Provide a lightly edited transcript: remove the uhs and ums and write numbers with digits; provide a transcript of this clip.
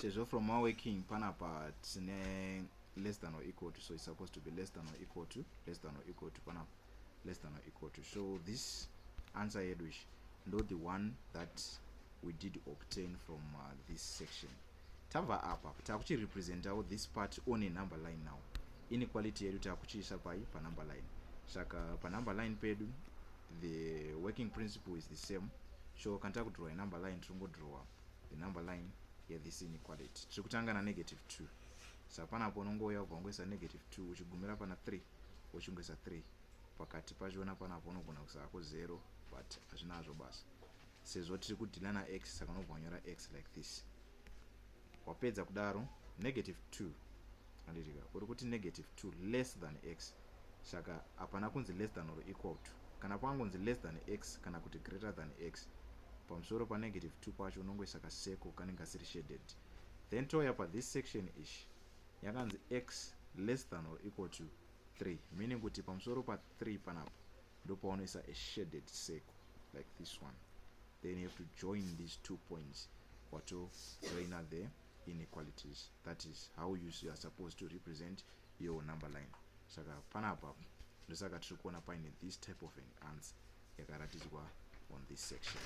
Sezvo from our working panapa tine less than or equal to, so it's supposed to be less than or equal to, less than or equal to panapa, less than or equal to. So this answer yedu ichi ndo the one that we did obtain from this section. Tabva apa, takuchirepresentawo this part on a number line. Now inequality yedu takuchiisa pai? Panumber line. Saka panumber line pedu, the working principle is the same. So kana takudraw a number line, tiringodrawa the number line yethis inequality. Tiri kutanga nanegative 2, saka panapo unongouya ubva wangoisa negative 2 uchigumira pana 3, uchingoisa 3 pakati pachona panapo. Unogona kuisako 0, but hazvinazvo basa sezvo tiri kudeala nax. Saka unobva wanyora x like this. Wapedza kudaro, negative 2, handitika? Uri kuti negative 2 less than x, saka hapana kunzi less than or equal to. Kana pangonzi less than x kana kuti greater than x, pamusoro panegative 2 pacho unongoisa kacircle kanenge kasiri shaded. Then touya pathis section ishi, yakanzi x less than or equal to 3, meaning kuti pamusoro pa3 panapa ndopaunoisa a shaded circle like this one. Then you have to join these two points, watojoina the inequalities. That is how you are supposed to represent your number line. Saka panapa ndosaka tiri kuona paine this type of an answer yakaratidzwa on this section.